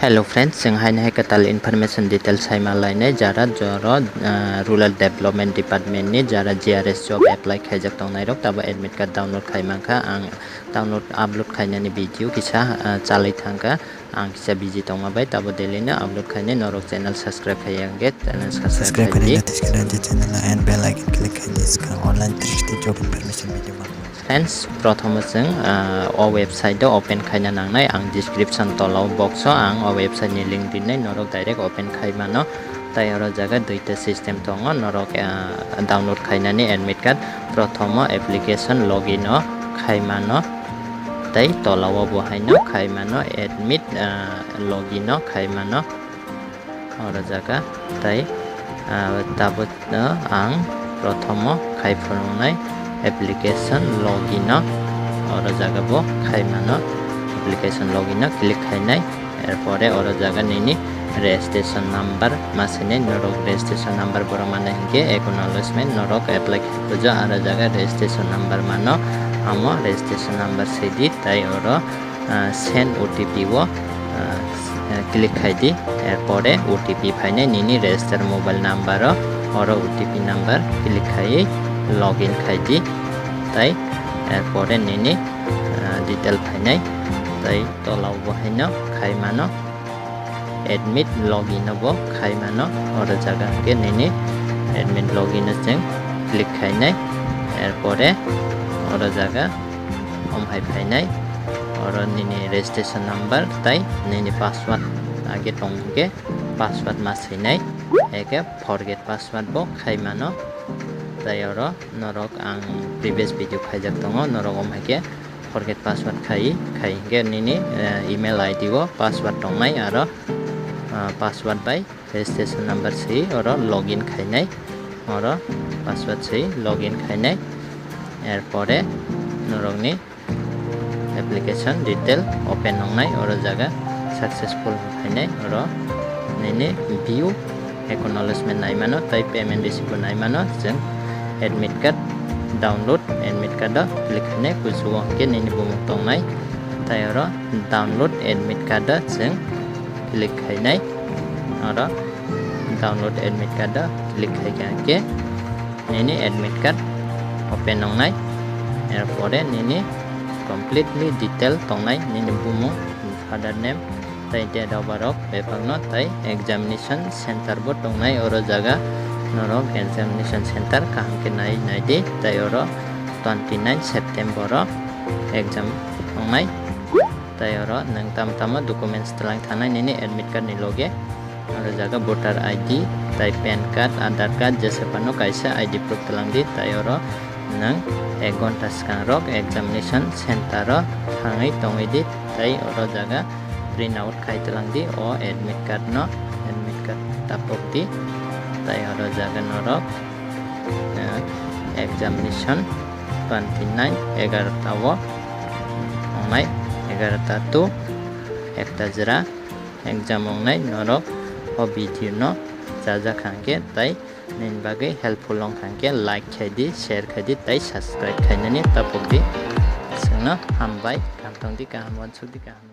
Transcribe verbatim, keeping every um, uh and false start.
Hello friends, chwng haino hai kwtal information details sai ma lainai, jara joro, ah, Rural Development Department ni jara G R S job apply khaijak tongnai rok tabo admit card download khai mankha. Ang download upload khainani video kisa, ah, chalai thangkha. Ang kisa busy tongma bai tabo daily no upload khainai, norok channel subscribe khaiya hwnkhe channel subscribe subscribe khai di. Khaina twiskana je channel and bell icon click khaina swkang online tris job information video. Friends, prothomo chwng, ah, o website o open khaina nangnai. Ang description tola o box o ang o website ni link rinai, norok direct open khai mano. Tai oro jaga duita system tongo, norok, ah, download khainani admit card. Prothomo application login o khai mano, tai tola o bo haino khai mano admit, ah, login o khai mano. Oro jaga tai, ah, tabuk no ang prothomo khai phunuknai application login o, oro jaga bo khai mano, application login o click khainai. Erpore oro jaga nini registration number ma sinai, norok registration number borok mano hinkhe acknowledgement, norok apply khai pujo aro jaga registration number mano, amo registration number sidi tai oro ah, send O T P o, ah, click khai di. Erpore O T P phainai nini register mobile number o, oro O T P number click khai login khai di. Tai erpore nini, ah, detail phainai, tai tola o bo haino khai mano admit login o bo khai mano. Oro jaga hwnkhe nini admit login o chwng click khainai, erpore oro jaga om hai phainai. Oro nini registration number tai nini password age tong hwnkhe password ma swinai, eke forget password bo khai mano. Tai oro norok ang previous video khaijak tongo, norok om hai khe forget password khai, khai hwnkhe nini, eh, email I D o password tongnai aro, ah, password bai registration number swi oro login khainai, oro password swi login khainai. Erpore norokni application detail open wngnai, oro jaga successful khainai, oro nini view acknowledgement nai mano, tai payment receipt bo nai mano. Chwng admit card download, admit card o click khainai, kuchugo hwnkhe nini bumung tongnai, tai oro download admit card o chwng click khainai, oro download admit card o click khaikha hwnkhe nini admit card open wngnai, erpore nini completely detail tongnai, nini bumung, father name, tai date of birth rok bebakno, tai examination center bo tongnai. Oro jaga norok examination center kaham khe nai nai di, tai oro twenty nine September o exam wngnai. Tai oro nwng tamo tamo documents twlang thangnai nini admit card ni loge. Oro jaga voter I D, tai pan card, Aadhaar card, jesa phano kaisa I D proof twlang di. Tai oro nwng ek ghonta swkang rok examination center o thangwi tongwi di. Tai oro jaga print out khai twlang di o admit card no, admit card tapok di. Tai oro jaga norok, eh, examination twenty nine egarota o wngnai, egarota to ekta jora exam wngnai. Norok o video no chajak kha hwnkhe tai nini bagwi helpful wngkha hwnkhe like khai di, share khai di, tai subscribe khainani tapok di. Chwngno hambai, kaham tong di, kaham uansuk di, kaham.